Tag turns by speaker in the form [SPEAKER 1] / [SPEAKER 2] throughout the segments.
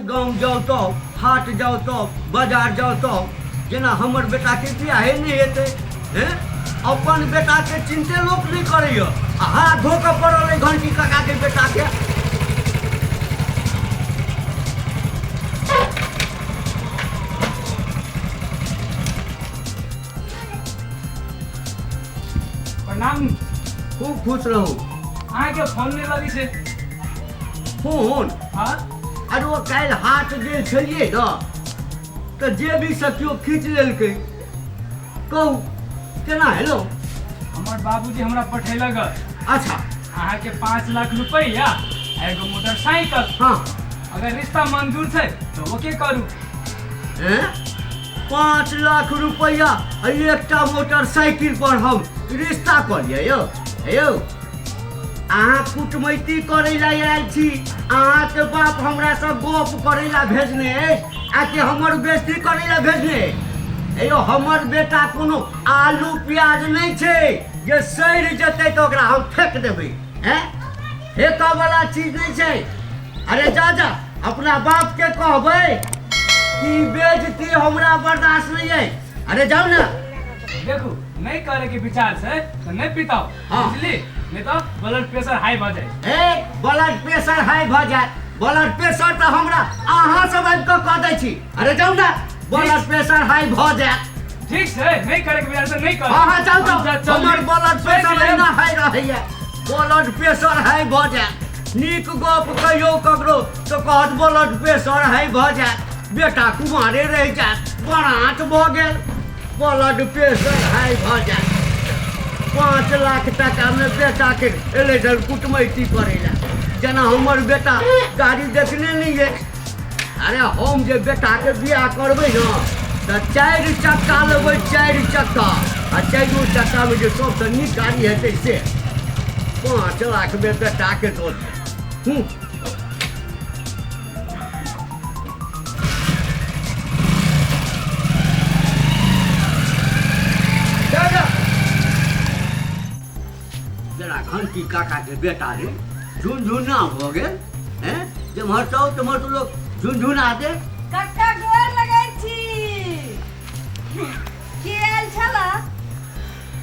[SPEAKER 1] गाम जाउ तब हाट जाउ तब बाजार जाउ तब जेना हमर बेटाके बियाहे नहि हेतै। हैं, अपन बेटाके चिन्ते लोक नहि करैए आ हाथ धो कऽ पड़ल अइ घंटी काकाके बेटाके।
[SPEAKER 2] प्रणाम।
[SPEAKER 1] खूब खुश रहू।
[SPEAKER 2] अहाँके फोन नहि लगै छै?
[SPEAKER 1] फोन?
[SPEAKER 2] हाँ।
[SPEAKER 1] अरे ओ काल्हि हाट गेल छलियै ने तऽ जे भी से केओ खींच लेलकै। कहू केना हेलो?
[SPEAKER 2] हमर बाबूजी हमरा पठेलक।
[SPEAKER 1] अच्छा।
[SPEAKER 2] अहाँके 5 लाख रुपैआ आ एगो मोटरसाइकिल।
[SPEAKER 1] हाँ।
[SPEAKER 2] अगर रिश्ता मंजूर छै तऽ ओके करू।
[SPEAKER 1] हैं, 5 लाख रुपैआ आ एकटा मोटरसाइकिल पर हम रिश्ता कऽ लिअ? यौ यौ, अहाँ कुटमैती करै लए आयल छी? अहाँके बाप हमरा से गप करै लए भेजने अछि आ कि हमर बेइज्जती करै लए भेजने अछि? यौ, हमर बेटा कोनो आलू प्याज नहि छै जे सड़ि जेतै तऽ ओकरा हम फेक देबै। हैं, फेकऽ वाला चीज नहि छै। अरे जा जा, अपना बाप के कहबै कि बेइज्जती हमरा बर्दाश्त नहीं है। अरे जाओ ना।
[SPEAKER 2] देखू, नहीं करे के विचार से तो नहीं पिताओ।
[SPEAKER 1] हाँ।
[SPEAKER 2] बुझली नहीं तो ब्लड प्रेशर हाई भ जाए।
[SPEAKER 1] ए, ब्लड प्रेशर हाई भ जाए? ब्लड प्रेशर तऽ हमरा अहाँ सब आबि कऽ कह दै छी। अरे जाउ ना, ब्लड प्रेशर हाई भऽ जायत।
[SPEAKER 2] ठीक छै, नहीं करे के विचार से नहीं कर।
[SPEAKER 1] हाँ हाँ, जाउ जाउ। हमर ब्लड प्रेशर एहिना हाई रहैया, ब्लड प्रेशर हाई भऽ जायत। नीक गप कहियौ ककरो तऽ कहत ब्लड प्रेशर हाई भऽ जायत, बेटा कुमारे रहि जायत, बरात भऽ गेल, ब्लड प्रेशर हाई भऽ जायत। 5 लाख टाकामे बेटाके एलै सर कुटमैती करै लए, जेना हमर बेटा गाड़ी देखने नहि अछि। अरे हम जे बेटाके बियाह करबै ने तऽ 4 चक्का लेबै, 4 चक्का, आ चारिओ चक्कामे जे सबसँ नीक गाड़ी हेतै से 5 लाखमे बेटाके दऽ देब। हूँ। जा जा। जरा घंटी काका के बेटा रे झुनझुना भऽ गेल। हैं, जेम्हर जाउ तेम्हर तो लोग झुनझुना दे।
[SPEAKER 3] कक्का गोर लगै छी। के आयल छला?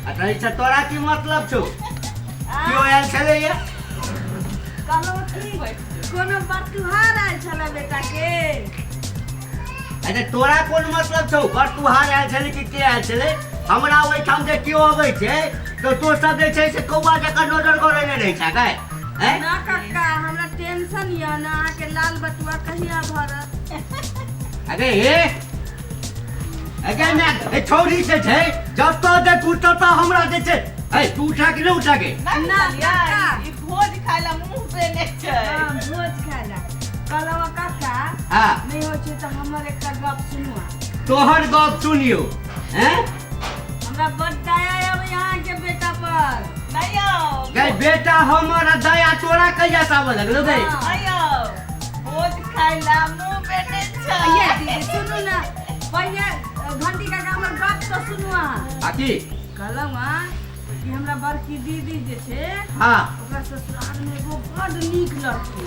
[SPEAKER 1] आ तै से तोरा की मतलब छौ? केओ आयल छलैया?
[SPEAKER 3] कहलहुँ की कोनो बटुहार आयल छला बेटा के?
[SPEAKER 1] अरे तोरा कोन मतलब छौ बटुहार आयल छलै कि के आयल छलै? हमरा ओहिठाम जे केओ अबै छै तऽ तो सब जे छै से कौआ जकाँ नजर गड़ेने रहै छै गै। हैं?
[SPEAKER 3] ना कक्का, हमरा टेंशन यऽ ने अहाँके लाल बटुआ कहिया भरत।
[SPEAKER 1] अरे हे, अगे ना ए छौरी से छै जतऽ देखू ततऽ हमरा जे छै। ए तू उठा के नहि उठा के?
[SPEAKER 4] नहि
[SPEAKER 3] ना,
[SPEAKER 4] बुझलियै?
[SPEAKER 3] काका।
[SPEAKER 4] ई भोज खाय ला मुंह पे ने छै।
[SPEAKER 3] हाँ, भोज खाय ला कहलहुँ काका।
[SPEAKER 1] हाँ।
[SPEAKER 3] नहि होइ छै तऽ हमर एकटा गप सुनू अहाँ।
[SPEAKER 1] तोहर गप सुनियौ? हैं,
[SPEAKER 3] हमरा बड दया आबै अहाँके बेटा पर।
[SPEAKER 4] नहि आउ।
[SPEAKER 1] गै बेटा हमर आ दया तोरा कहिया से आबऽ लगलो गै?
[SPEAKER 3] हाँ।
[SPEAKER 4] नहि आउ, भोज खाय ला मुंह पे ने छै।
[SPEAKER 3] ये दीदी सुनू ने पहिले, घंटी काका हमर गप तऽ सुनू अहाँ।
[SPEAKER 1] आ की?
[SPEAKER 3] कहलहुँ हँ कि हमरा बड़की दीदी जे छै,
[SPEAKER 1] हाँ,
[SPEAKER 3] ओकरा ससुराल में एगो बड नीक लड़की,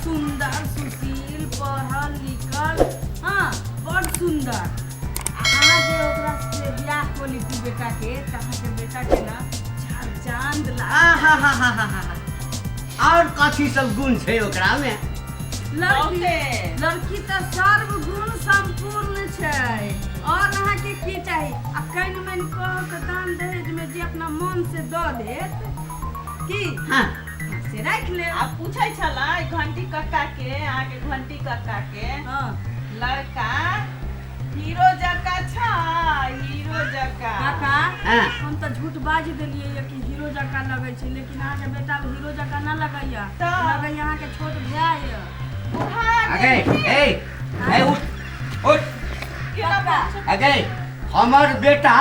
[SPEAKER 3] सुंदर सुशील पढ़ल लिखल, हाँ बड सुंदर। आ अहाँ जे ओकरा से बियाह कऽ लीती बेटा के तऽ अहाँके बेटा के ना चार चांद लाग।
[SPEAKER 1] आहा हा हा हा हा, और कथी सब गुण छै ओकरा में?
[SPEAKER 3] लड़की
[SPEAKER 4] बहुते।
[SPEAKER 3] लड़की तऽ सर्वगुण संपूर्ण छै, और अहाँके की चाही? आ कनि मनि कह के दान दहेज में जे अपना मन से दऽ देत की,
[SPEAKER 1] हाँ,
[SPEAKER 3] से राखि लेब।
[SPEAKER 4] आ पूछै छलै घंटी कक्का के, अहाँके घंटी कक्का के,
[SPEAKER 3] हाँ,
[SPEAKER 4] लड़का हीरो जकाँ छै, हीरो जकाँ।
[SPEAKER 3] काका,
[SPEAKER 1] हाँ,
[SPEAKER 3] हम तऽ झूठ बाजि देलियै ये कि हीरो जकाँ लगै छै, लेकिन अहाँके बेटा हीरो जकाँ न लगैया।
[SPEAKER 4] तऽ?
[SPEAKER 3] लगैया अहाँके छोट भाय यऽ।
[SPEAKER 4] बुढ़ा
[SPEAKER 1] अगे
[SPEAKER 4] गेलखिन।
[SPEAKER 1] ए ए, उठ उठ।
[SPEAKER 4] केना बात छै?
[SPEAKER 1] अगे हमर बेटा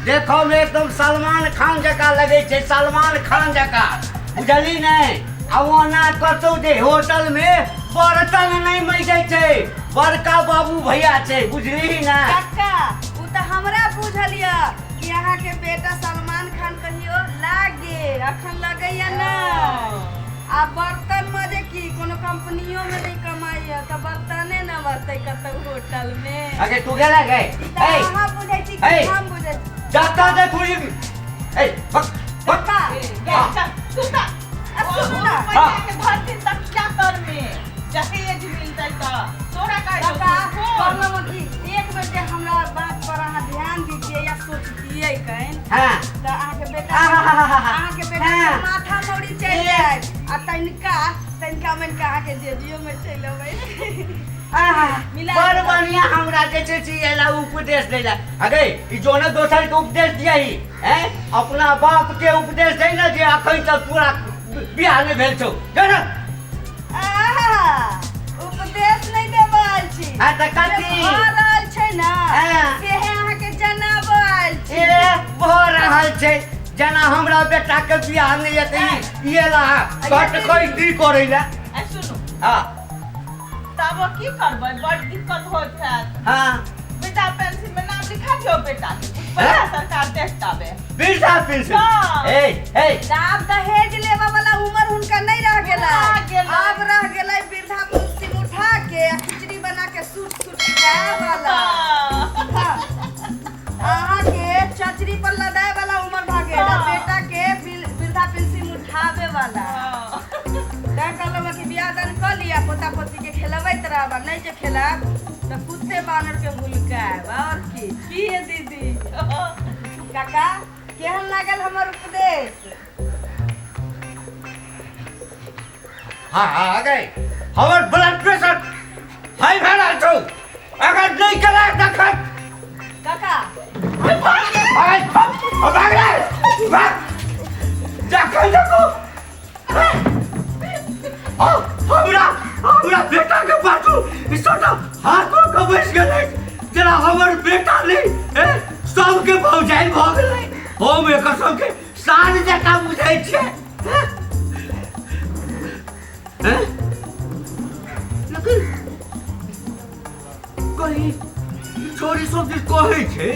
[SPEAKER 1] देखो में एकदम सलमान खान जकाँ लगै छै, सलमान खान जकाँ, बुझली नहि? आ ओना कतौ जे होटल में बर्तन नहि मजै छै, बड़का बाबू भैया छै, बुझली ने?
[SPEAKER 3] काका, उ तऽ हमरा बुझल यऽ कि अहाँके बेटा सलमान खान कहियो लागे, अखन लगैया नहि। आ बर्तन मजे की कोनो कंपनियो में नहीं कमाइया तऽ बर्तने पड़तै कतौ होटल में।
[SPEAKER 1] अगे तू गेला गए?
[SPEAKER 3] ई तऽ
[SPEAKER 1] ए
[SPEAKER 3] अहाँ बुझै छी
[SPEAKER 1] ए!
[SPEAKER 3] कि हम बुझै छी?
[SPEAKER 1] जाता देखू ई। ए, बक बक।
[SPEAKER 3] काका,
[SPEAKER 4] ए, चल, सुता।
[SPEAKER 3] आ, सुनू ना।
[SPEAKER 4] रुपैया के धरथिन तऽ क्या करमे? दहेज मिलतै तऽ तोरा काहे छौ?
[SPEAKER 3] काका,
[SPEAKER 4] फोन।
[SPEAKER 3] कहलहुँ कि एक बेर जे हमरा बात पर अहाँ ध्यान दीजिए या सोचतियै कहीं तऽ अहाँके बेटा, अहाँके बेटा के माथा मौरी चलि जायत आ तनिका तनिका मनिका अहाँके जेबियो में चलि अबै मिला।
[SPEAKER 1] बड़ बढ़िया। हमरा जे छै से एला उपदेश दै ला। अगे, ई जो ने दोसर के उपदेश दिया ही हैं, अपना बाप के उपदेश दै ना जे अखन तक पूरा बियाह नहि भेल छौ। जा ना।
[SPEAKER 3] आहा, उपदेश नहि देबऽ आयल छी।
[SPEAKER 1] आ तऽ कथी?
[SPEAKER 3] जे भऽ रहल छै ने, सेहे अहाँके जनाबऽ आयल छी।
[SPEAKER 1] ए, भऽ रहल छै जेना हमरा बेटा के बियाह नहि हेतै, ई एला कट कैदी करै ला।
[SPEAKER 4] आ सुनू।
[SPEAKER 1] हाँ।
[SPEAKER 4] तब की करबै? बड़ दिक्कत होइत हैत। वृद्धा पेंशन में नाम लिखा दियौ बेटा के, कुछ पैसा सरकार देखताबे।
[SPEAKER 1] वृद्धा पेंशन?
[SPEAKER 4] हाँ।
[SPEAKER 1] ए ए।
[SPEAKER 3] तऽ आब दहेज लेबऽ वाला उम्र हुनका नहि रह गेलै।
[SPEAKER 4] रह गेलै।
[SPEAKER 3] आब रह गेलै वृद्धा पेंशन उठा के आ खिचड़ी बना के सूट सूट खाय वाला।
[SPEAKER 4] हाँ।
[SPEAKER 3] हाँ। अहाँके चचरी पर लदाय वाला उम्र भऽ गेल आ बेटा के वृद्धा पेंशन उठाबे वाला। तैं कहलहुँ कि बियाह दान कऽ लिअ, पोता पोती के खेलबैत रहब आ नहि जे खेलायब तऽ कुत्ते बानर के हुलकायब। आओर की की है दीदी? काका, केहन लागल हमर उपदेश?
[SPEAKER 1] हाँ हाँ, गए। हमर ब्लड प्रेशर हाई भए रहल छौ। अगर नहि केला तखन
[SPEAKER 3] काका।
[SPEAKER 1] भाग भाग रे भाग। जखन देखो हमरा हमरा बेटा के पाछू ई छोटा हाथो के बैस गेलै जेना हमर बेटा नहि, ए सबके भौजाइ भऽ गेलै। हम एकर सबके साँझ जकाँ बुझै छियै। हैं? हैं? लेकिन कहीं ई छोरी सब जे कहै छै,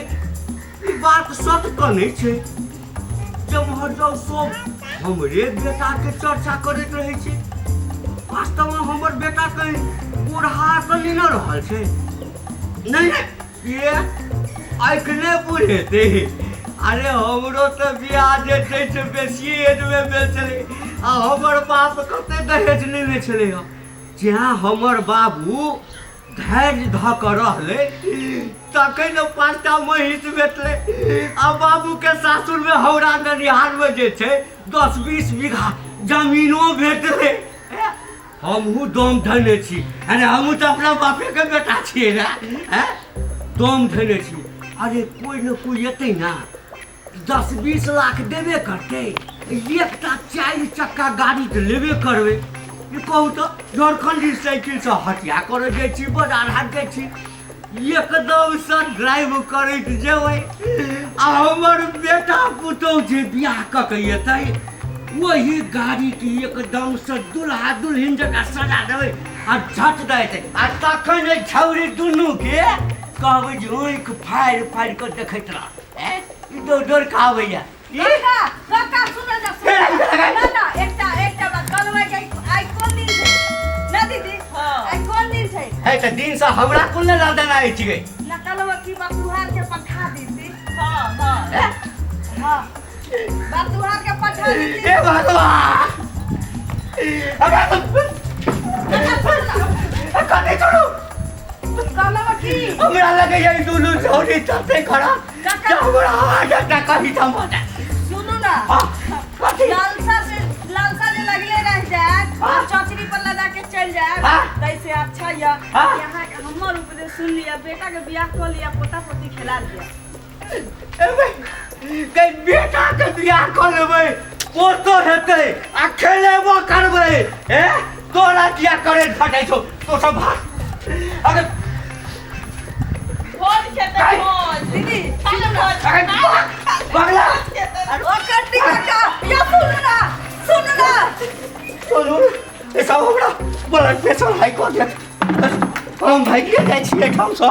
[SPEAKER 1] ई बात सत्य तऽ नहि छै? जब जाउ सब हमरे बेटाके चर्चा करैत रहै छै। वास्तवमे हमर बेटा कहीं बूढ़ा तऽ नहि ने रहल छै? नहि नहि, ये एखने बुढ़ेतै? अरे, हमरो तऽ बियाह जे छै से बेसी एजमे भेल छलै आ हमर बाप कते दहेज लेने छलै हँ। जहाँ हमर बाबू धैर्य धऽ कऽ रहलै तखन ने 5टा महींस भेटलै आ बाबूके सासुरमे हौरा ननिहारमे जे छै 10-20 बीघा जमीनो भेटलै। हमहूँ दम धने छी। अरे, हमहूँ तऽ अपना बापेके बेटा छियै ने। हैं, दम धने छी। अरे, कोइ ने कोइ एतै ने, 10-20 लाख देबे करतै, एकटा चारि चक्का गाड़ी तऽ लेबे करबै। ई कहू तऽ, झारखंडी साइकिलसँ हटिया करऽ जाइ छी, बाजार हाट जाइ छी, एकदमसँ ड्राइव करैत जेबै आ हमर बेटा पुतहु जे बियाह कऽ के एतै, ओही गाड़ीके एकदमसँ दुल्हा दुल्हिन जकाँ सजा देबै आ झट दऽ एतै। आ तखन एहि छौरी दुनूके कहबै जे आँखि फाड़ि फाड़ि कऽ देखैत रह। ऐं, ई दौड़ दौड़ कऽ आबैया ई।
[SPEAKER 3] काका, काका, सुन ना, सुन ना। ना ना, एकटा एकटा बात कहलहुँ कि आइ कोन दिन छै ना दीदी? आइ कोन दिन छै?
[SPEAKER 1] है तऽ दिनसँ हमरा कोन लेना देना अछि गे?
[SPEAKER 3] ना, कहलहुँ कि बतुहार के पठा दीदी।
[SPEAKER 4] हाँ हाँ।
[SPEAKER 3] हाँ, बतुहार के पठा दीदी।
[SPEAKER 1] हे भगवान! अरे,
[SPEAKER 3] काका, सुन ना।
[SPEAKER 1] कथी छोड़ू?
[SPEAKER 3] कहलहुँ कि
[SPEAKER 1] हमरा लगैया ई दुनू छौड़ी तते खराब
[SPEAKER 3] काका।
[SPEAKER 1] जे हमरा हार्ट अटैक कही तऽ भऽ जायत।
[SPEAKER 3] सुनू ना।
[SPEAKER 1] हाँ, कथी?
[SPEAKER 3] लालसा से, लालसा जे लगले रह जायत, चौचरी पर लदा के चल जायत। तैसे अच्छा यऽ कि अहाँ हमर उपदेश सुन लिअ, बेटा के बियाह कऽ लिअ, पोता पोती खेला लिअ।
[SPEAKER 1] एबै, कहीं बेटा के बियाह कऽ लेबै, पोतो हेतै आ खेलेबो करबै। ए, तोरा किया करे फटै छौ? तो सब भाग। अरे।
[SPEAKER 4] भोज खेतै, भोज।
[SPEAKER 3] दीदी।
[SPEAKER 4] खाली भोज।
[SPEAKER 1] अरे, भाग, बगला।
[SPEAKER 4] भोज खेतै।
[SPEAKER 3] ओ कट्टी काका या, सुनू ना, सुनू ना।
[SPEAKER 1] चलू, ई सब हमरा ब्लड प्रेशर हाई कऽ देत। हम भागिए जाइ छी एहिठामसँ।